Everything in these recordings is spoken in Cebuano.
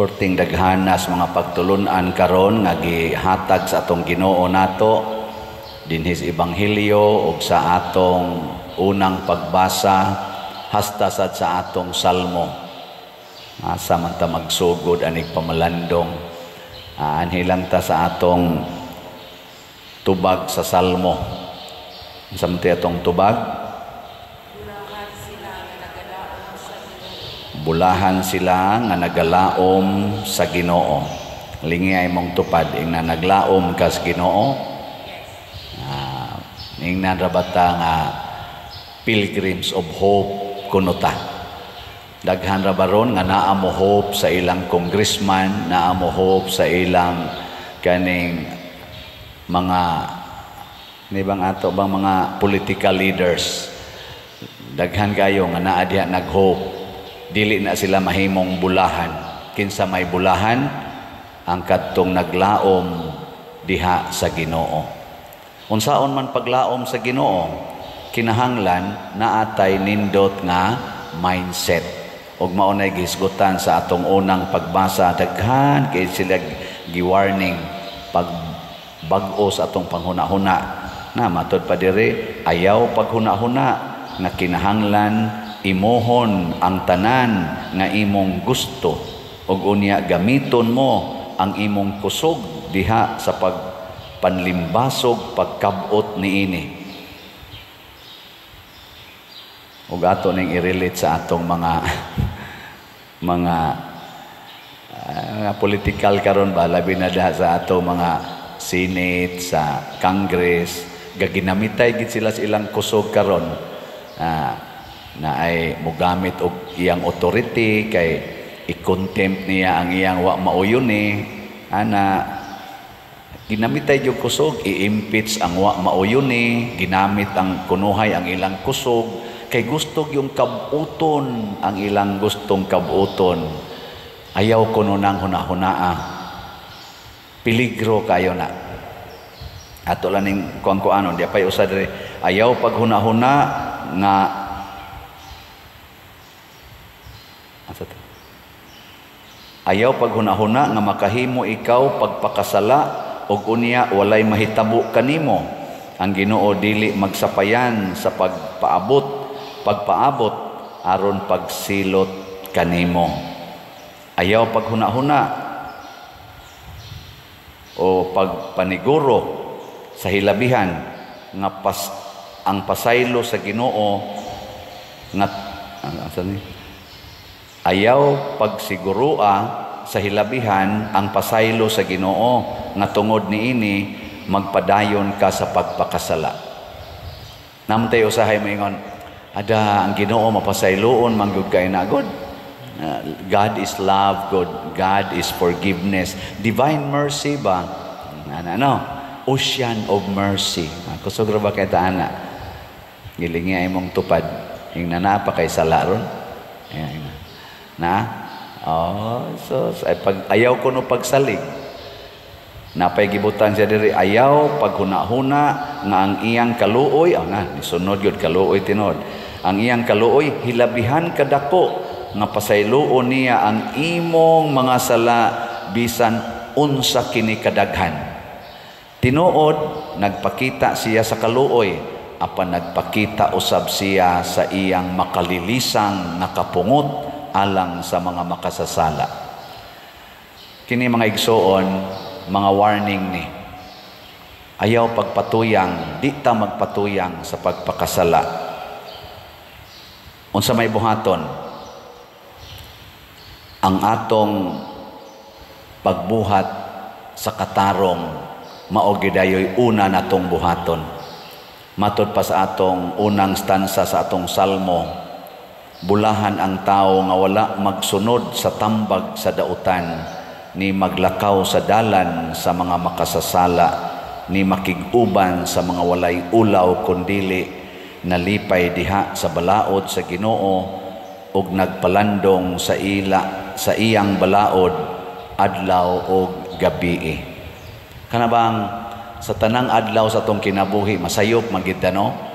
Perting daghanas mga pagtulunan karon nga gihatag sa atong Ginoo nato dinhi sa Ebanghelyo ug sa atong unang pagbasa hasta sad sa atong Salmo. Asa man ta magsugod anig pamalandong? Anhi lang ta sa atong tubag sa Salmo. Unsa man atong tubag? Bulahan sila nga nagalaom sa Ginoo. Bulahan sila nga nagalaom sa Ginoo. Lingi ay mong tupad ingna naglaom ka sa Ginoo. Ingnan ra bata nga pilgrims of hope kuno ta. Daghan ra baron nga naa mo hope sa ilang congressman, naa mo hope sa ilang kaning mga ni bang ato bang mga political leaders. Daghan kayo nga naa diha nag-hope. Dili na sila mahimong bulahan. Kinsa may bulahan? Ang kadtong naglaom diha sa Ginoo. Unsaon man paglaom sa Ginoo? Kinahanglan naatay nindot nga mindset. Ug mao nay gihisgutan sa atong unang pagbasa, daghan kay sila gi-warning pag bag-o sa atong panghuna-huna. Na matud pa diri, ayaw paghuna-huna nga kinahanglan imohon ang tanan nga imong gusto ug unya gamiton mo ang imong kusog diha sa pagpanlimbasog pagkabot niini. Ug ato ning i-relate sa atong mga mga political karon ba, labi na diha sa atong mga Senate, sa Congress, gaginamitay gid sila sa ilang kusog karon. Na ay mogamit og iyang authority kay i-contempt niya ang iyang wa mauyon ni ana, ginamitay yung kusog, i-impeach ang wa mauyon ni, ginamit ang kunuhay ang ilang kusog kay gusto yung kabuton ang ilang gustong kabuton. Ayaw kuno nang hunahunaa, peligro kayo na. Ato lang ning kuan kuanon di pay usa diri, ayaw paghunahuna nga asa to? Ayaw paghunahuna nga makahimo ikaw pagpakasala ug unya walay mahitabo kanimo. Ang Ginoo dili magsapayan sa pagpaabot aron pagsilot kanimo. Ayaw paghunahuna o pagpaniguro sa hilabihan nga ang pasaylo sa Ginoo nga asa ni? Ayaw pagsigurua sa hilabihan ang pasaylo sa Ginoo nga tungod niini magpadayon ka sa pagpakasala. Namtay usahay moingon, ada ang Ginoo mapasayloon man gyud kay na God. God is love, God. God is forgiveness. Divine mercy ba? Ano, ano? Ocean of mercy. Kusog ra ba kay ta ana? Gilingi ay mong tupad. Ingna naa pa kay sala ron. Ayan, ingna. Na? Oh, so ay pag ayaw ko no pagsalig. Napay gibutan siya diri, ayaw paghuna-huna nga ang iyang kaluoy, ah, na nisunod gyud kaluoy tinuod. Ang iyang kaluoy hilabihan kadako nga pasayloon niya ang imong mga sala bisan unsa kini kadaghan. Tinuod nagpakita siya sa kaluoy, apan nagpakita usab siya sa iyang makalilisang nakapungot alang sa mga makasasala. Kini mga igsoon, mga warning ni. Ayaw pagpatuyang, di ta magpatuyang sa pagpakasala. Unsa may buhaton? Ang atong pagbuhat sa katarong mao gidayoy una natong buhaton. Matod pa sa atong unang stanza sa atong salmo, bulahan ang tao nga wala magsunod sa tambag sa dautan, ni maglakaw sa dalan sa mga makasasala, ni makig-uban sa mga walay ulaw, kundili nalipay diha sa balaod sa Ginoo ug nagpalandong sa ila sa iyang balaod adlaw ug gabii. Kana bang sa tanang adlaw sa atong kinabuhi masayop man gid no?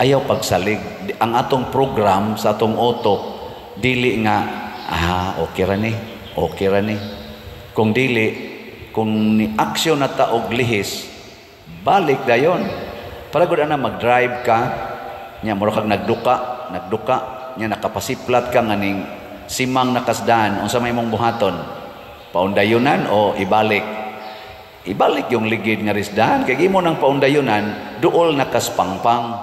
Ayaw pagsalig ang atong program sa atong utok, dili nga okay ra ni. Okay ra ni. Kung dili, kung ni aksyon na ta og lihis, balik dayon. Para gud ana, mag-drive ka nya mura kag nagduka, nagduka nya nakapasiplat ka nga ning simang nakasdaan, unsa may imong buhaton? Paundayunan o ibalik? Ibalik yung ligid nga risdahan kay imo nang paundayunan, duol na kas pangpang,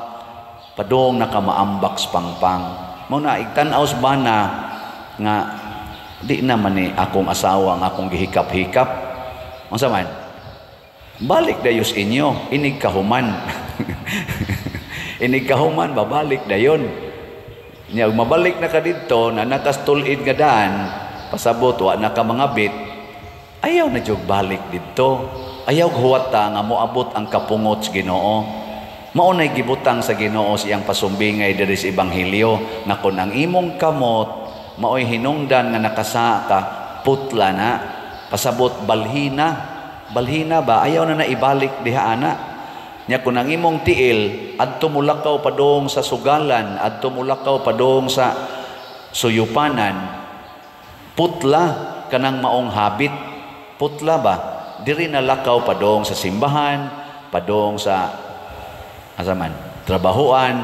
padung na ka maambak sa pangpang. Mao na igtan-aw sa bana nga di naman ni akong asawa nga akong gihikap-hikap. Unsa man? Balik dayos inyo inig kahuman. Inig kahuman, babalik dayon. Nya ug mabalik na ka didto na nakastulid nga daan, pasabot wa na ka mga bit, ayaw na jud balik didto. Ayaw huwata nga moabot ang kapungot sa Ginoo. Mao nay gibutang sa Ginoo sa iyang pasumbingay diri sa ebanghelyo nga kun ang imong kamot maoy hinungdan nga nakasa ka, putla na. Pasabot balhina. Balhina ba? Ayaw na na ibalik diha ana. Nya kun ang imong tiil adto mulakaw padung sa sugalan, adto mulakaw padung sa suyupanan, putla kanang maong habit. Putla ba? Diri na lakaw padung sa simbahan, padung sa asa man, trabahuan.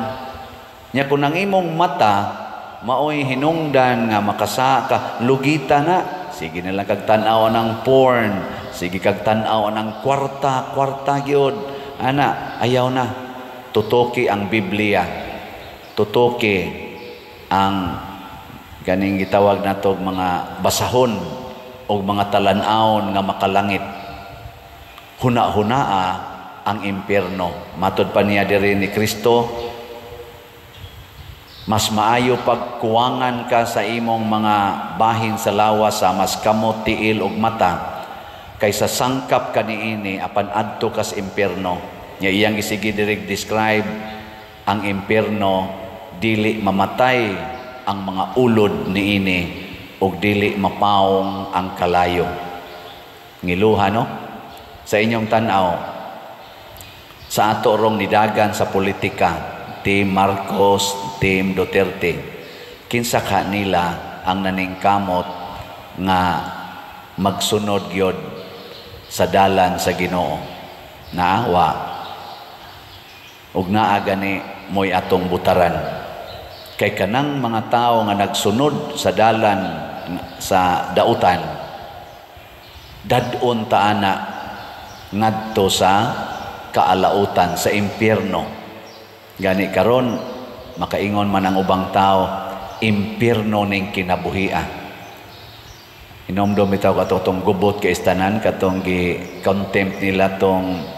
Nya kun ang imong mata maoy hinungdan nga makasa ka, lugita na. Sige na lang kag tan-aw ng porn, sige kag tan-aw ng kwarta, kwarta gyud. Ana, ayaw na. Tutuki ang Biblia. Tutuki ang ganing gitawag nato mga basahon o mga talan-awon nga makalangit. Huna-hunaa ang impyerno. Matod pa niya diri ni Kristo, mas maayo pagkuwangan ka sa imong mga bahin sa lawas sa mas kamot, tiil ug mata kaysa sangkap ka niini apan adto kas impyerno. Nya iyang gisige diri describe ang impyerno, dili mamatay ang mga ulod niini ug dili mapaong ang kalayo. Ngiluha, no? Sa inyong tan-aw, sa ato rong nidagan sa politika, Team Marcos, Team Duterte, kinsa ka nila ang naningkamot nga magsunod gyud sa dalan sa Ginoo? Naa wa. Ug naa gani mo'y atong butaran. Kay kanang mga tao nga nagsunod sa dalan sa dautan, dad-on ta ana ngadto sa kaalautan, sa impyerno. Gani karon makaingon man ang ubang tao, impyerno ning kinabuhia. Inomdom bitaw kato tong gubot kay istanan, katong gi-contempt nila tong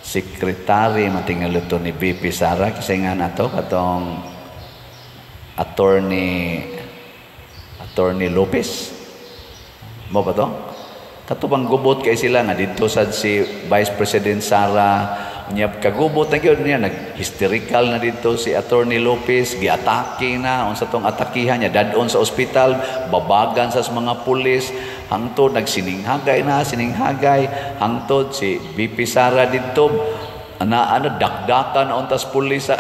sekretary matingalo to ni VP Sara, kasi nga nato katong attorney Lopez mo ba to? Kato bang gubot kay sila nga didto sad si Vice President Sara, unya kagubot na gyud niya, nag-hysterical na didto si Attorney Lopez, giatake na unsa tong atakihan niya, dad-on sa ospital, babagan sa mga pulis, hangtod nagsininghagay na, sininghagay, hangtod si VP Sara didto ana ana dakdakan na untas pulis sa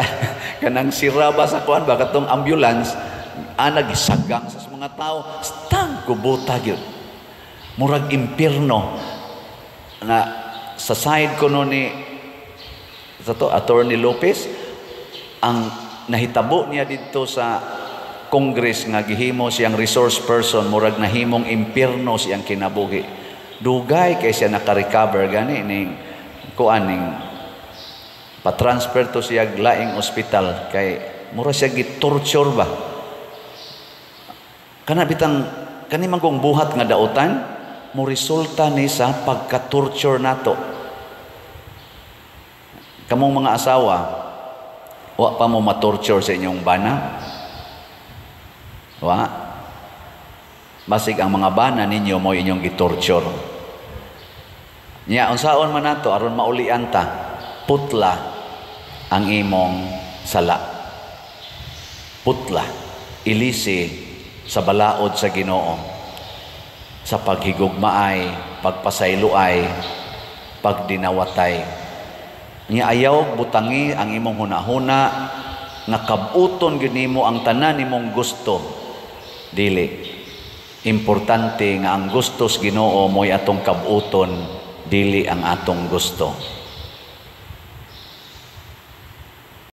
kanang sira ba sa kuan ba katong ambulance ana, gisagang sa mga tao. Stang gubota gyud, murag impierno nga sa side ko no ni sa to Attorney Lopez. Ang nahitabo niya didto sa Congress nga gihimo siyang resource person, murag nahimong impierno siyang kinabuhi. Dugay kay siya naka-recover, gani ning kuan ning pa-transfer to siya laing ospital kay mura siya gi-torture ba. Kana bitang kani man kung buhat nga dautan mo resulta ni sa pagka-torture nato. Kamong mga asawa, wa pa mo ma-torture sa inyong bana? Wa. Basig ang mga bana ninyo mo inyong gitorture. Nya unsaon man nato aron maulian ta? Putla ang imong sala. Putla, ilisi sa balaod sa Ginoo, sa paghigugmaay, pagpasayloay, pagdinawatay. Nya ayaw butangi ang imong hunahuna nga kabuton gyud nimo ang tanan nimong gusto. Dili. Importante nga ang gusto sa Ginoo mo'y atong kabuton, dili ang atong gusto.